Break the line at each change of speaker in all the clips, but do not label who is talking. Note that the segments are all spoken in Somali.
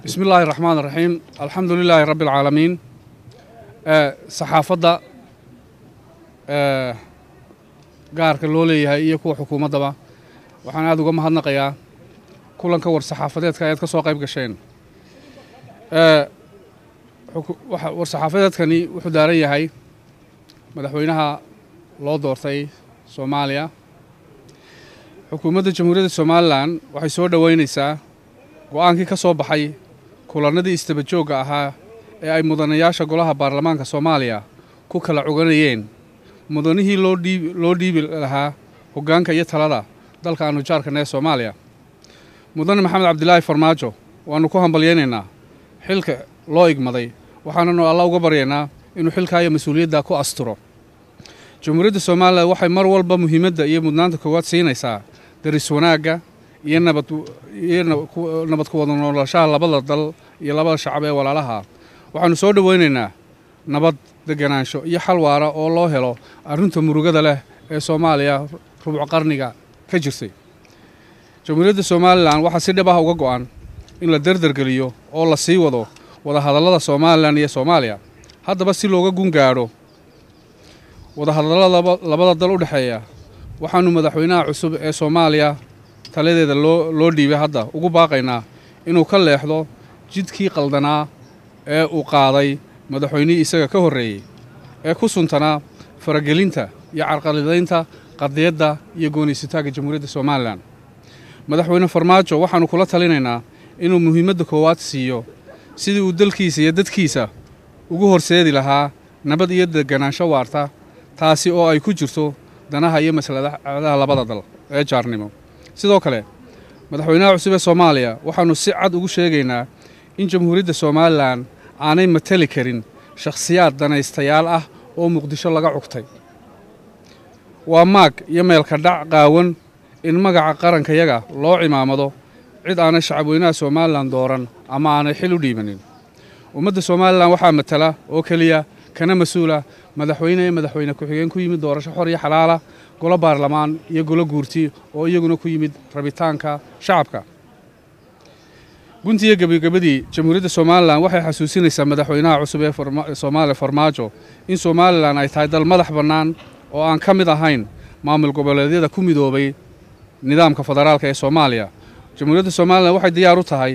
Bismi illaahi raxmaan raxiim, alxamdu lilaahi rabbi alcaalamiin. Saxaafadda gaarka loo leeyahay iyo kuwa xukuumaddaba waxaan aada uga mahadnaqayaa kulanka war saxaafadeedka ayaad ka soo qayb gasheen. War saxaafadeedkani wuxuu daaran yahay madaxweynaha loo doortay Soomaaliya. Xukuumadda Jamhuuriyadda Somalilan waxay soo dhoweynaysaa go'aankii ka soo baxay kulannadii istaba joogga ahaa ee ay mudanayaasha golaha baarlamaanka Soomaaliya ku kala cuganayeen mudanihii loo dhiibi lahaa hoggaanka iyo talada dalka aanu jaarkana ee Soomaaliya. Mudane Maxamed Cabdilaahi Farmaajo waannu ku hambalyaynaynaa xilka loo igmaday, waxaananu Alla uga baryaynaa inuu xilkaa iyo mas-uuliyadda ku asturo. Jamhuuriyadda Somalilan waxay mar walba muhiimadda iyo mudnaanta koowaad siinaysaa daris wanaagga iyo nabad ku wada noolashaha labada dal iyo labada shacab ee walaalaha. Waxaannu soo dhoweynaynaa nabad, deganaansho iyo xal waara oo loo helo arrinta murugada leh ee Soomaaliya rubuc qarniga ka jirtay. Jamhuuriyadda Somalilan waxaa si dhab ah uga go'an in la derdergeliyo oo la sii wado wadahadallada Somalilan iyo Soomaaliya. Haddaba, si looga gun gaadho wadahadallada labada dal u dhexeeya, waxaannu madaxweynaha cusub ee Soomaaliya taladeeda loo dhiibay hadda ugu baaqaynaa inuu ka leexdo jidkii qaldanaa ee uu qaaday madaxweynihii isaga ka horreeyey ee ku suntanaa faragelinta iyo carqaladaynta qadiyadda iyo gooniysataagga Jamhuuriyadda Somalilan. Madaxweyne Farmaajo waxaannu kula talinaynaa inuu muhiimadda koowaad siiyo sidii uu dalkiisa iyo dadkiisa ugu horseedi lahaa nabad iyo deganaansho waarta, taasi oo ay ku jirto danaha iyo masladaha labada dal ee jaarnimo. Sidoo kale, madaxweynaha cusub ee Soomaaliya waxaannu si cad ugu sheegaynaa in Jamhuuriyadda Somalilan aanay matali karin shakhsiyaad danaystayaal ah oo Muqdisho laga cugtay. Waa maag iyo meelka dhac qaawan in magaca qarankayaga loo cimaamado cid aanay shacabweynaha Somalilan dooran ama aanay xil u dhiibanin. Ummadda Somalilan waxaa matala oo keliya kana mas-uula madaxweyne ee madaxweyne ku-xigeen ku yimid doorasho xor iyo xalaala, golo baarlamaan iyo golo guurti oo iyaguna ku yimid rabitaanka shacabka. Guntiiyo gebagabadii, Jamhuuriyadda Somalilan waxay xasuusinaysaa madaxweynaha cusub ee Soomaaliya Farmaajo in Somalilan ay tahay dal madax bannaan oo aan ka mid ahayn maamul goboleedyada ku midoobay nidaamka federaalka ee Soomaaliya. Jamhuuriyadda Somalilan waxay diyaar u tahay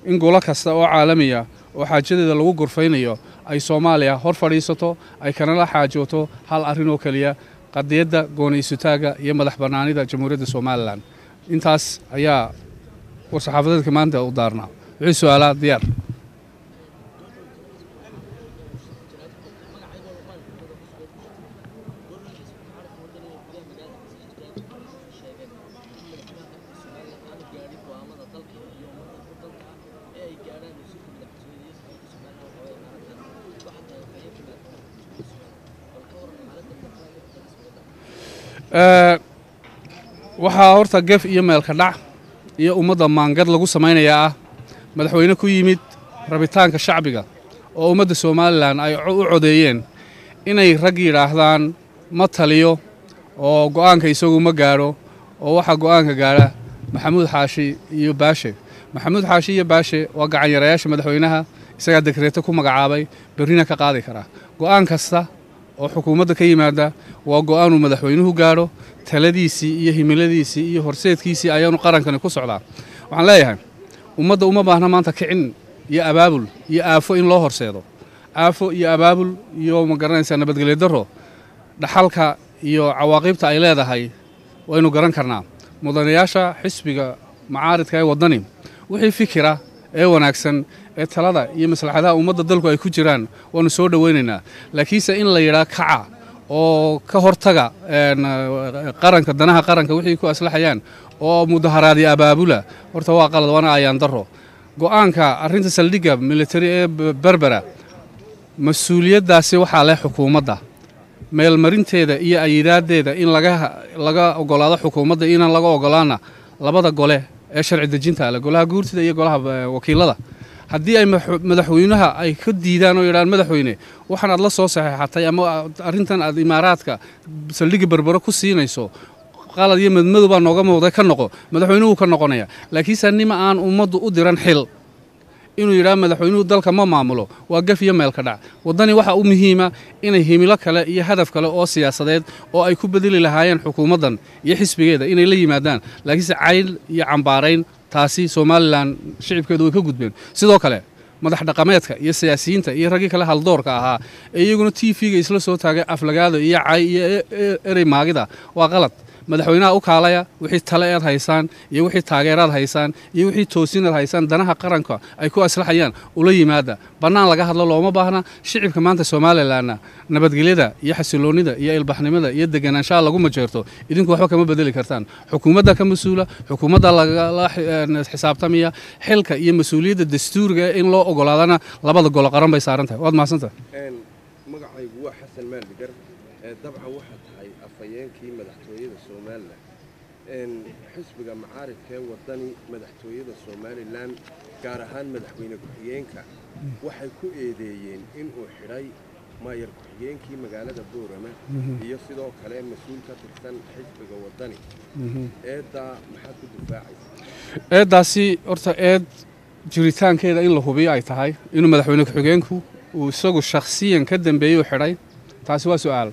in golo kasta oo caalamiya oo xaajadeeda lagu gorfaynayo ay Soomaaliya hor fadhiisato, ay kanala xaajooto hal arrin oo keliya: qadiyadda gooni-isutaagga iyo madax bannaanida Jamhuuriyadda Somalilan. Intaas ayaa war-saxaafadeedka maanta u daarnaa. Wixii su-aalaa diyaar. Waxaa horta gef iyo meelka dhac iyo ummadda maangad lagu samaynayaa ah madaxweyne ku yimid rabitaanka shacbiga oo ummadda Somalilan ay u codeeyeen inay rag yidhaahdaan ma taliyo oo go'aanka isagu ma gaadho, oo waxaa go'aanka gaadha Maxamuud Xaashi iyo Baashe. Maxamuud Xaashi iyo Baashe waa gacanyarayaasha madaxweynaha, isagaa dekreeto ku magacaabay, berrina ka qaadi karaa. Go'aan kasta oo xukuumadda ka yimaada waa go'aanuu madaxweynuhu gaadho. Taladiisii iyo himiladiisii iyo horseedkiisii ayaanu qarankani ku socdaa. Waxaan leeyahay, ummadda uma baahna maanta kicin iyo abaabul iyo aafo in loo horseedo, aafo iyo abaabul iyo, ma garanaysaa, nabadgelyo darro. Dhaxalka iyo cawaaqibta ay leedahay waynu garan karnaa. Mudanayaasha xisbiga macaaridka ee Waddani, wixii fikira ee wanaagsan ee talada iyo maslaxadaha ummadda dalku ay ku jiraan waanu soo dhoweynaynaa, laakiinse in la yidhaa kaca oo ka hortaga qaranka, danaha qaranka wixii ku aslaxayaan oo mudaharaadyo abaabula, horta waa qalad, waana ayaan darro. Go'aanka arrinta saldhigga military ee Berbera, mas-uuliyaddaasi waxaa leh xukuumadda. Meelmarinteeda iyo ayidaaddeeda in laga ogolaado xukuumadda, inaan laga ogolaana labada gole ee sharci dejinta leh, golaha guurtida iyo golaha wakiilada. Haddii ay madaxweynaha ay ka diidaan oo yidhahaan madaxweyne, waxaan aad la soo saxeexatay ama arrintan aad Imaaraadka saldhigga Berbero ku siinayso qalad iyo madmadow baa nooga muuqday, ka noqo, madaxweynuhu ka noqonaya. Laakiinse nima aan ummaddu u diran xil Inuu yidhaha madaxweynuhu dalka ma maamulo waa gaf iyo meelka dhac. Waddani waxa u muhiima inay himilo kale iyo hadaf kale oo siyaasadeed oo ay ku bedeli lahaayeen xukuumaddan iyo xisbigeeda inay la yimaadaan, laakiinse cayl iyo cambaarayn taasi Somalilan shicibkeedu way ka gudbeen. Sidoo kale madax dhaqameedka iyo siyaasiyiinta iyo raggii kale haldoorka ahaa ee iyaguna TV-ga isla soo taagay aflagaado iyo cay iyo erey maagida waa qalad. Madaxweynaha u kaalaya wixii tale eed haysaan iyo wixii taageeraad haysaan iyo wixii toosinaad haysaan, danaha qaranka ay ku aslaxayaan ula yimaada. Bannaan laga hadlo looma baahna. Shicibka maanta Somalilanna nabadgelyada iyo xasiloonnida iyo ilbaxnimada iyo deganaanshaha lagu majeerto idinku waxba kama bedeli kartaan. Xukuumadda ka mas-uula, xukuumadda lagala xisaabtamaya, xilka iyo mas-uuliyadda dastuuriga in loo ogolaadana labada golo qaran bay saaran tahay. Waad mahadsantahay.
Magacaygu waa Xasan Maaldigar. Dabcan waxaa tahay afhayeenkii madaxtooyada Somalilan. Xisbiga macaaridkee Waddani madaxtooyada Somalilan, gaar ahaan madaxweyne ku-xigeenka, waxay ku eedeeyeen inuu xidhay maayar ku-xigeenkii magaalada Boorama iyo sidoo kale mas-uul ka tirsan xisbiga Waddani. Eeddaa maxaad ku difaacaysa?
Eeddaasi horta eed jiritaankeeda in la hubiyo ay tahay inuu madaxweyne ku-xigeenku uu isagu shakhsiyan ka dambeeyey u xidhay, taasi waa su'aal.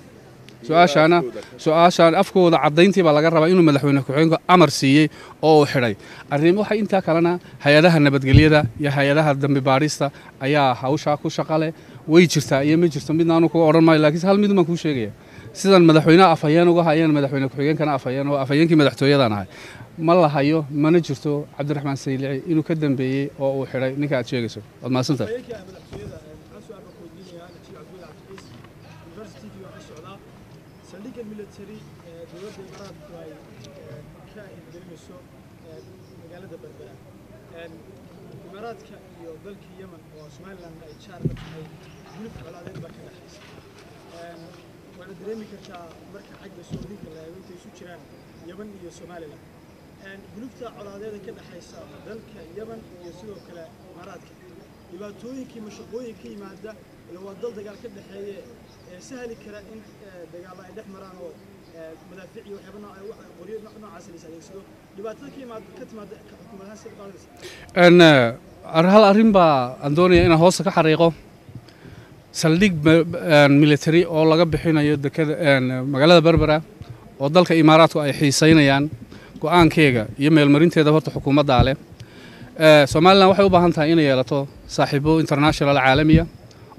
Su-aashaana su-aashaan afkooda caddayntii baa laga rabaa inuu madaxweyne ku-xigeenku amar siiyey oo uu xidhay. Arrin waxay intaa kalena hay-adaha nabadgelyada iyo hay-adaha dambi baadhista ayaa hawshaa ku shaqale. Way jirtaa iyo ma jirto midna anu kuga odhan maayo, laakiinse hal mid baan kuu sheegaya: sidan madaxweynaha afhayeen uga hayeen, madaxweyne ku-xigeenkana afhayeen oo afhayeenkii madaxtooyadaan ahay, ma la hayo mana jirto Cabdiraxmaan Saylici inuu ka dambeeyey oo uu xidhay ninka aad sheegayso. Waad mahadsantahay.
Saldhigga military ee dowladda Imaaraadku ay ka hirgelinayso magaalada Berbera, Imaaraadka iyo dalkii Yemen oo Somaliland ay jaar la tahay guluf colaadeed baa ka dhexaysa. Waana dareemi kartaa marka xagga soodinka la eego intay isu jiraan Yemen iyo Somaliland. Gulufta colaadeeda ka dhexaysa dalka Yemen iyo sidoo kale Imaaraadka, dhibaatooyinkii mashaqooyin ka yimaada ila waa dal dagaal ka dhexeeye ee sahli kara in dagaalo ay dhex maraan oo madaafiic iyo waxyaaba nooca qoryo noocaas la is adeegsado, dhibaatada ka yimaada ka timaada ka xukuumad ahaan sida qaadanaysa?
Hal arrin baa aan doonaya inaan hoosta ka xariiqo. Saldhig military oo laga bixinayo dekada magaalada Berbera oo dalka Imaaraadku ay xiisaynayaan, go-aankeega iyo meelmarinteeda horta xukuumaddaa leh. Somalilan waxay u baahan tahay inay yeelato saaxiibo international caalamiya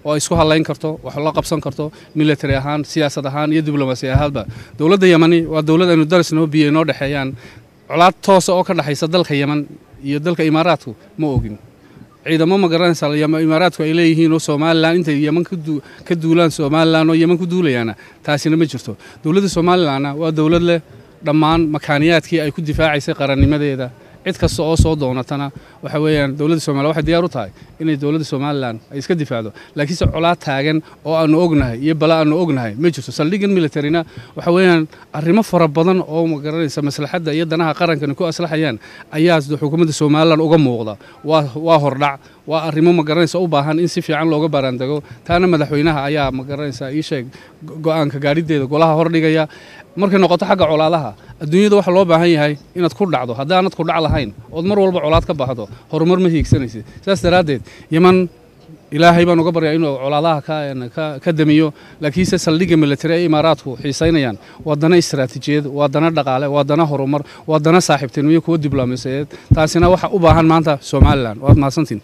oo ay isku hadlayn karto, wax la qabsan karto, military ahaan, siyaasad ahaan iyo diblomaasi ahaanba. Dowladda Yemani waa dowlad aynu darisnoo, biyo inoo dhexeeyaan. Colaad toosa oo ka dhexaysa dalka Yemen iyo dalka Imaaraadku ma ogin. Ciidamo ma garanaysaa Imaaraadku ay leeyihiin oo Somalilan intay Yemen ka duulaan Somalilan oo Yemen ku duulayaana, taasina ma jirto. Dowladda Somalilanna waa dowlad leh dhammaan makaaniyaadkii ay ku difaacaysay qarannimadeeda. Cid kasta oo soo doonatana waxa weeyaan dowladda Somaliya waxay diyaar u tahay inay dowladda Somalilan ay iska difaacdo, laakiinse colaad taagan oo aanu ognahay iyo bala aanu ognahay ma jirto. Saldhiggan militarina waxa weeyaan arrimo fara badan oo ma garanaysa maslaxadda iyo danaha qarankani ku aslaxayaan ayaa xukuumadda Somalilan uga muuqda. Waa hordhac, waa arrimo ma garanaysa u baahan in si fiican looga baaraandego. Taana madaxweynaha ayaa ma garanaysa ii sheeg go-aanka gaadhideeda golaha hordhigaya. Markay noqoto xagga colaadaha adduunyada, waxaa loo baahan yahay inaad ku dhacdo. Haddaanad ku dhac lahayn ood mar walba colaad ka baxdo, horumar ma hiigsanaysid. Saas daraaddeed Yeman Ilaahay baan uga baryaa inuu colaadaha ka damiyo, laakiinse saldhigga military ee Imaaraadku xiisaynayaan waa dana istaraatiijiyad, waa dana dhaqaale, waa dana horumar, waa dana saaxiibtinimo iyo kuwa diblomaasiyadeed. Taasina waxa u baahan maanta Somalilan. Waad mahadsantiin.